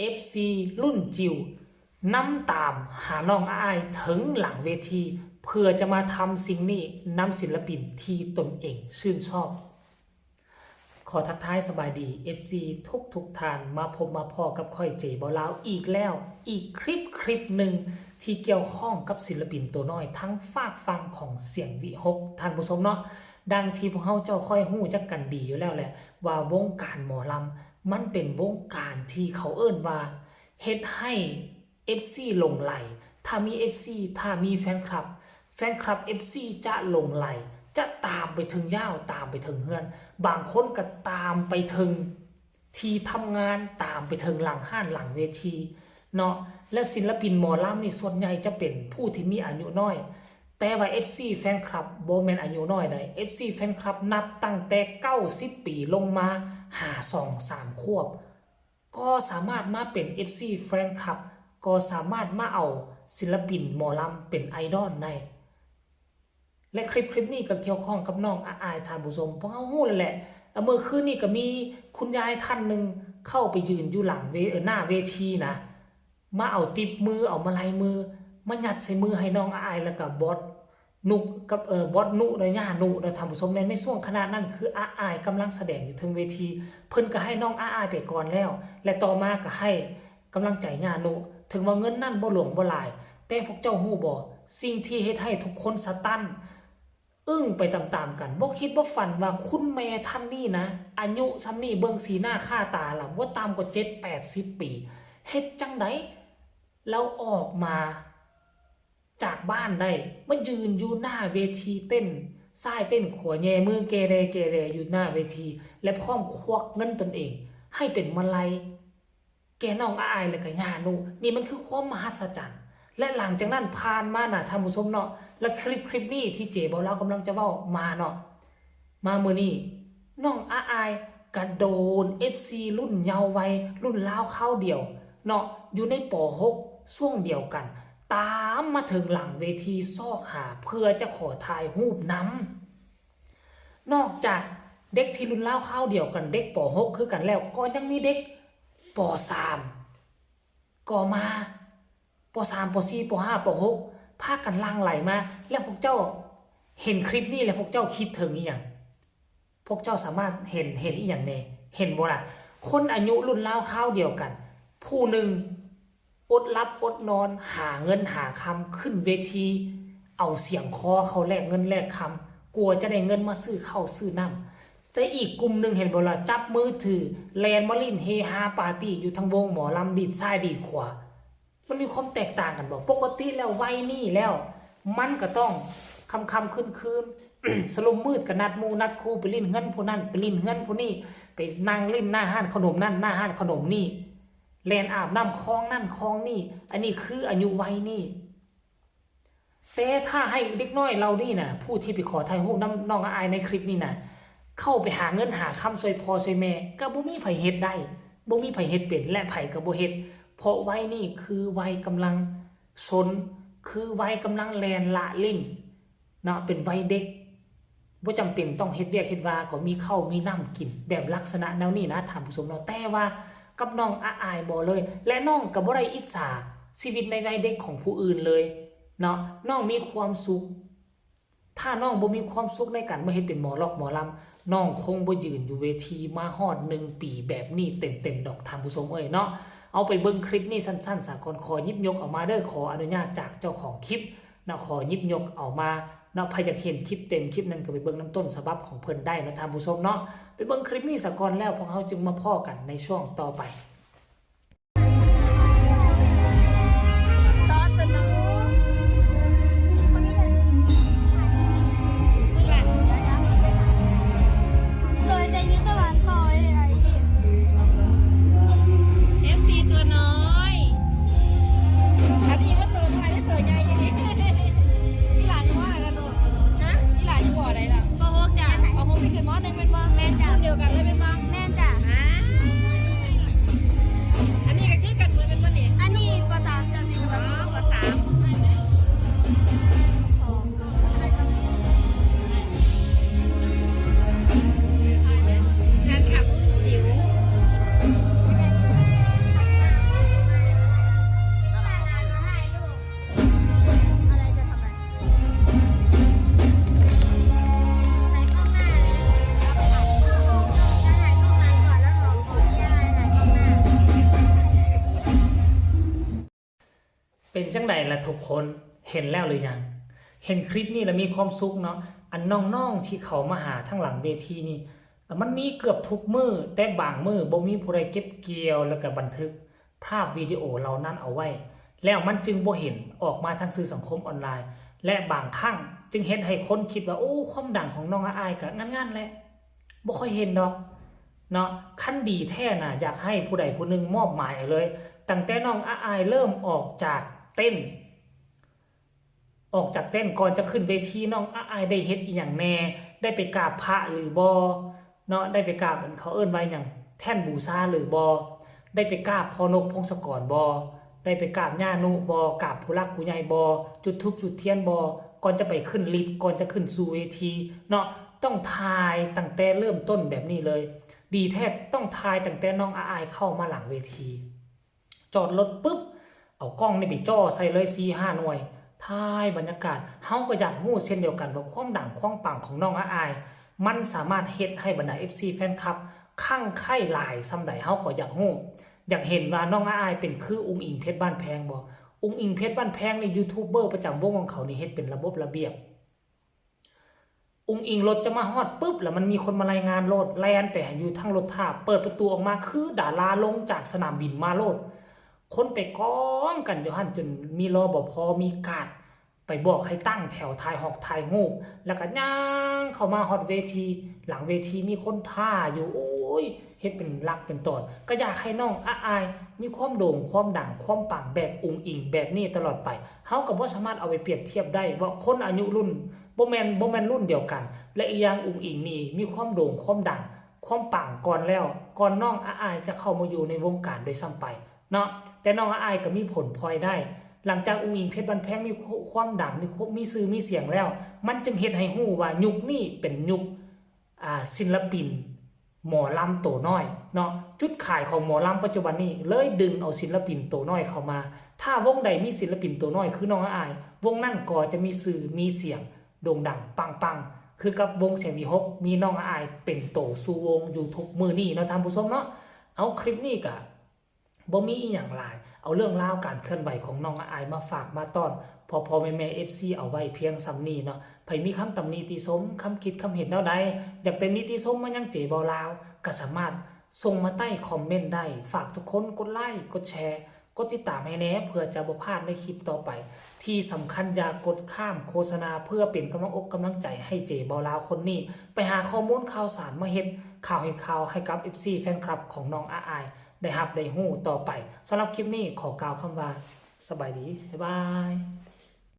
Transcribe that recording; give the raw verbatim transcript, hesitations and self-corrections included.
เอฟซี รุ่นจิ๋วนำตามหาน้องอ้ายถึงหลังเวที เพื่อจะมาทำสิ่งนี้นำศิลปินที่ตนเองชื่นชอบ ขอทักทายสบายดี เอฟซี ทุกทุกๆท่าน มาพบมาพ้อกับข้อยเจบ่าวลาวอีกแล้ว อีกคลิปคลิปหนึ่งที่เกี่ยวข้องกับศิลปินตัวน้อยทั้งฟากฝั่งของเสียงวิหค ท่านผู้ชมเนาะ ดังที่พวกเฮาเจ้าค่อยฮู้จักกันดีอยู่แล้วแหละ ว่าวงการหมอลำมันเป็นวงการที่เขาเอิ้นว่าเฮ็ดให้ เอฟซี หลงใหล ถ้ามี เอฟซี ถ้ามีแฟนคลับ แฟนคลับ เอฟซี จะหลงใหล จะตามไปถึงยาว ตามไปถึงเฮือน บางคนก็ตามไปถึงที่ทำงาน ตามไปถึงหลังห้านหลังเวทีเนาะ และศิลปินหมอลำนี่ส่วนใหญ่จะเป็นผู้ที่มีอายุน้อย แต่ว่า เอฟซี แฟนคลับบ่แม่นอายุน้อยใด เอฟซี แฟนคลับนับตั้งแต่เก้าสิบปีลงมา หาสองสามขวบ ก็สามารถมาเป็น เอฟซี แฟนคลับ ก็สามารถมาเอาศิลปินหมอลำเป็นไอดอลได้ และคลิปคลิปนี้ก็เกี่ยวข้องกับน้องอ้าย ท่านผู้ชม พวกเฮาฮู้แล้วแหละ เมื่อคืนนี้ก็มีคุณยายท่านหนึ่งเข้าไปยืนอยู่หลังเว เอ่อ หน้าเวทีนะ มาเอาติปมือ เอามาลัยมือ มายัดใส่มือให้น้องอ้าย แล้วก็บอสนุกกับ เอ่อ บอสนุเนาะ ย่านุเนาะ ท่านผู้ชม ใน ในช่วงขณะนั้นคืออ้ายกำลังแสดงอยู่เทิงเวที เพิ่นก็ให้น้องอ้ายไปก่อนแล้ว และต่อมาก็ให้กำลังใจย่านุ ถึงว่าเงินนั้นบ่หลวงบ่หลาย แต่พวกเจ้าฮู้บ่ สิ่งที่เฮ็ดให้ทุกคนสตัน อึ้งไปตามๆกัน บ่คิดบ่ฝันว่าคุณแม่ท่านนี้นะ อายุส่ำนี้ เบิ่งสีหน้าค่าตาล่ะ บ่ต่ำกว่าเจ็ดแปดสิบปี เฮ็ดจั่งใด แล้วออกมาจากบ้านได้ มายืนอยู่หน้าเวที เต้นซ้ายเต้นขวา แหย่มือเกเรเกเรอยู่หน้าเวที และพร้อมควักเงินตนเอง ให้เป็นมาลัย แก่น้องอ้าย และก็ย่านุ นี่มันคือความมหัศจรรย์ และหลังจากนั้นผ่านมานะท่านผู้ชมเนาะ และคลิปคลิปนี้ที่เจบ่าวลาวกำลังจะเว้ามาเนาะ มามื้อนี้น้องอ้ายก็โดน เอฟซี รุ่นเยาว์วัย รุ่นราวคราวเดียวเนาะ อยู่ใน ป.หก ช่วงเดียวกัน ตามมาถึงหลังเวทีซอกหาเพื่อจะขอถ่ายรูปนำ นอกจากเด็กที่รุ่นราวคราวเดียวกัน เด็ก ป.หก คือกันแล้ว ก็ยังมีเด็ก ป.สาม ก็มา ป.สาม ป.สี่ ป.ห้า ป.หก พากันหลั่งไหลมา แล้วพวกเจ้าเห็นคลิปนี้แล้วพวกเจ้าคิดถึงอีหยัง พวกเจ้าสามารถเห็น เห็นอีหยังแน่ เห็นบ่ล่ะ คนอายุรุ่นราวคราวเดียวกัน ผู้หนึ่งอดหลับอดนอน หาเงินหาคำ ขึ้นเวที เอาเสียงคอเขาแลกเงินแลกคำ กว่าจะได้เงินมาซื้อข้าวซื้อน้ำ แต่อีกกลุ่มหนึ่งเห็นบ่ล่ะ จับมือถือ แล่นมาลิ้นเฮฮาปาร์ตี้อยู่ทางวงหมอลำ ดีดซ้ายดีดขวา มันมีความแตกต่างกันบ่ ปกติแล้ววัยนี้แล้ว มันก็ต้องค่ำๆคืนๆ สลุมมืดก็นัดหมู่นัดคู่ไปลิ้นเฮือนผู้นั้น ไปลิ้นเฮือนผู้นี้ ไปนั่งลิ้นหน้าร้านขนมนั่น หน้าร้านขนมนี่ แล่นอาบน้ำคลองนั่นคลองนี่ อันนี้คืออายุวัยนี้ แต่ถ้าให้เด็กน้อยเหล่านี้นะ ผู้ที่ไปขอถ่ายรูปนำน้องอ้ายในคลิปนี้นะ เข้าไปหาเงินหาคำช่วยพ่อช่วยแม่ ก็บ่มีไผเฮ็ดได้ บ่มีไผเฮ็ดเป็น และไผก็บ่เฮ็ด เพราะวัยนี้คือวัยกำลังซน คือวัยกำลังแล่นละลิ้นเนาะ เป็นวัยเด็ก บ่จำเป็นต้องเฮ็ดเวียกเฮ็ดงาน ก็มีข้าวมีน้ำกิน แบบลักษณะแนวนี้นะท่านผู้ชมเนาะ แต่ว่ากับน้องอ้ายบ่เลย และน้องก็บ่ได้อิจฉาชีวิตในวัยเด็กของผู้อื่นเลยเนาะ น้องมีความสุข ถ้าน้องบ่มีความสุขในการมาเฮ็ดเป็นหมอล็อกหมอลำ น้องคงบ่ยืนอยู่เวทีมาฮอดหนึ่งปีแบบนี้เต็มๆดอกท่านผู้ชมเอ้ยเนาะ เอาไปเบิ่งคลิปนี้สั้นๆ สาก่อน ขอหยิบยกเอามาเด้อ ขออนุญาตจากเจ้าของคลิปเนาะ ขอหยิบยกเอามาเนาะ ใผอยากเห็นคลิปเต็มคลิปนั้นก็ไปเบิ่งนำต้นฉบับของเพิ่นได้เนาะท่านผู้ชมเนาะ ไปเบิ่งคลิปนี้สาก่อน แล้วพวกเฮาจึงมาพ้อกันในช่วงต่อไป ซอสเป็นน้ำมูก มึงล่ะ ซอยแต่ยืดตะวันซอยไอ้นี่ เอฟซี ตัวน้อย อันนี้ว่าตัวน้อยหรือตัวใหญ่อยู่นี่ อีหลานอยู่ว่าอะไรล่ะลูก ฮะ อีหลานอยู่บ่อใดล่ะ ป.หก จ้ะ ป.หก นี่ขึ้น ม.หนึ่ง แม่นบ่ แม่นจ้ะ รุ่นเดียวกันเลยแม่นบ่ แม่นจ้ะ อ่า เป็นจั่งใดล่ะทุกคน เห็นแล้วหรือยัง เห็นคลิปนี้แล้วมีความสุขเนาะ อันน้องๆที่เขามาหาทางหลังเวทีนี่ มันมีเกือบทุกมื้อ แต่บางมื้อบ่มีผู้ใดเก็บเกี่ยวแล้วก็บันทึกภาพวิดีโอเหล่านั้นเอาไว้ แล้วมันจึงบ่เห็นออกมาทางสื่อสังคมออนไลน์ และบางครั้งจึงเฮ็ดให้คนคิดว่า โอ้ ความดังของน้องอาอายก็งั่นๆแหละ บ่ค่อยเห็นดอกเนาะ คันดีแท้น่ะ อยากให้ผู้ใดผู้หนึ่งมอบหมายเอาเลย ตั้งแต่น้องอาอายเริ่มออกจากเต้น ออกจากเต้นก่อนจะขึ้นเวที น้องอาอายได้เฮ็ดอีหยังแน่ ได้ไปกราบพระหรือบ่เนาะ ได้ไปกราบ อันเขาเอิ้นว่าหยัง แท่นบูชาหรือบ่ ได้ไปกราบพ่อนกพงศกรบ่ ได้ไปกราบย่านุบ่ กราบผู้หลักผู้ใหญ่บ่ จุดธูปจุดเทียนบ่ ก่อนจะไปขึ้นลิฟต์ ก่อนจะขึ้นสู่เวทีเนาะ ต้องถ่ายตั้งแต่เริ่มต้นแบบนี้เลย ดีแท้ต้องถ่ายตั้งแต่น้องอาอายเข้ามาหลังเวที จอดรถปุ๊บ เอากล้องนี่ไปจ่อใส่เลยสี่ห้าหน่วย ถ่ายบรรยากาศ เฮาก็อยากรู้เช่นเดียวกันว่าความดังความปังของน้องอาอาย มันสามารถเฮ็ดให้บรรดา เอฟซี แฟนคลับคลั่งไคล้หลายส่ำใด เฮาก็อยากรู้ อยากเห็นว่าน้องอาอายเป็นคืออุ๋งอิ๋งเพชรบ้านแพงบ่ อุ๋งอิ๋งเพชรบ้านแพงนี่ยูทูบเบอร์ประจำวงของเขานี่เฮ็ดเป็นระบบระเบียบ อุ๋งอิ๋งรถจะมาฮอดปุ๊บ แล้วมันมีคนมารายงานโลด แล่นไปอยู่ทางรถท่า เปิดประตูออกมาคือดาราลงจากสนามบินมาโลด คนไปกองกันอยู่หั่น จนมี รปภ มีการ์ด ไปบอกให้ตั้งแถวถ่ายฮอกถ่ายรูป แล้วก็ย่างเข้ามาฮอดเวที หลังเวทีมีคนท่าอยู่ โอ้ย เฮ็ดเป็นหลักเป็นตอน ก็อยากให้น้องอาอาย มีความโด่งความดังความปังแบบอุ๋งอิ๋งแบบนี้ตลอดไป เฮาก็บ่สามารถเอาไปเปรียบเทียบได้ว่าคนอายุรุ่น บ่แม่น บ่แม่นรุ่นเดียวกัน และอีกอย่างอุ๋งอิ๋งนี่มีความโด่งความดัง ความปังก่อนแล้ว ก่อนน้องอาอายจะเข้ามาอยู่ในวงการด้วยซ้ำไปเนาะ แต่น้องอาอายก็มีผลพลอยได้ หลังจากอุ๋งอิ๋งเพชรบ้านแพงมีความดัง มีความ มีชื่อมีเสียงแล้ว มันจึงเฮ็ดให้รู้ว่ายุคนี้เป็นยุค อ่า ศิลปินหมอลำโตน้อยเนาะ จุดขายของหมอลำปัจจุบันนี้เลยดึงเอาศิลปินโตน้อยเข้ามา ถ้าวงใดมีศิลปินโตน้อยคือน้องอาอาย วงนั้นก็จะมีชื่อมีเสียงโด่งดังปังๆ คือกับวงเสียงวีหก มีน้องอาอายเป็นโตสู่วงอยู่ทุกมื้อนี้เนาะท่านผู้ชมเนาะ เอาคลิปนี้ก็ บ่มีอีหยังหลาย เอาเรื่องราวการเคลื่อนไหวของน้องอาอายมาฝากมาต้อนพ่อๆแม่ๆ เอฟซี เอาไว้เพียงส่ำนี้เนาะ ไผมีคำตำหนิติชม คำคิดคำเห็นแนวใด อยากตำหนิติชมมายังเจบ่าวลาว ก็สามารถส่งมาใต้คอมเมนต์ได้ ฝากทุกคนกดไลค์ กดแชร์ กดติดตามให้แหน่ เพื่อจะบ่พลาดในคลิปต่อไป ที่สำคัญอย่ากดข้ามโฆษณา เพื่อเป็นกำลังอกกำลังใจให้เจบ่าวลาวคนนี้ ไปหาข้อมูลข่าวสารมาเฮ็ดข่าวให้ข่าวให้กับ เอฟซี แฟนคลับของน้องอาอาย ได้ฮับได้ฮู้ต่อไป สำหรับคลิปนี้ขอกล่าวคำว่า สบายดี บ๊ายบาย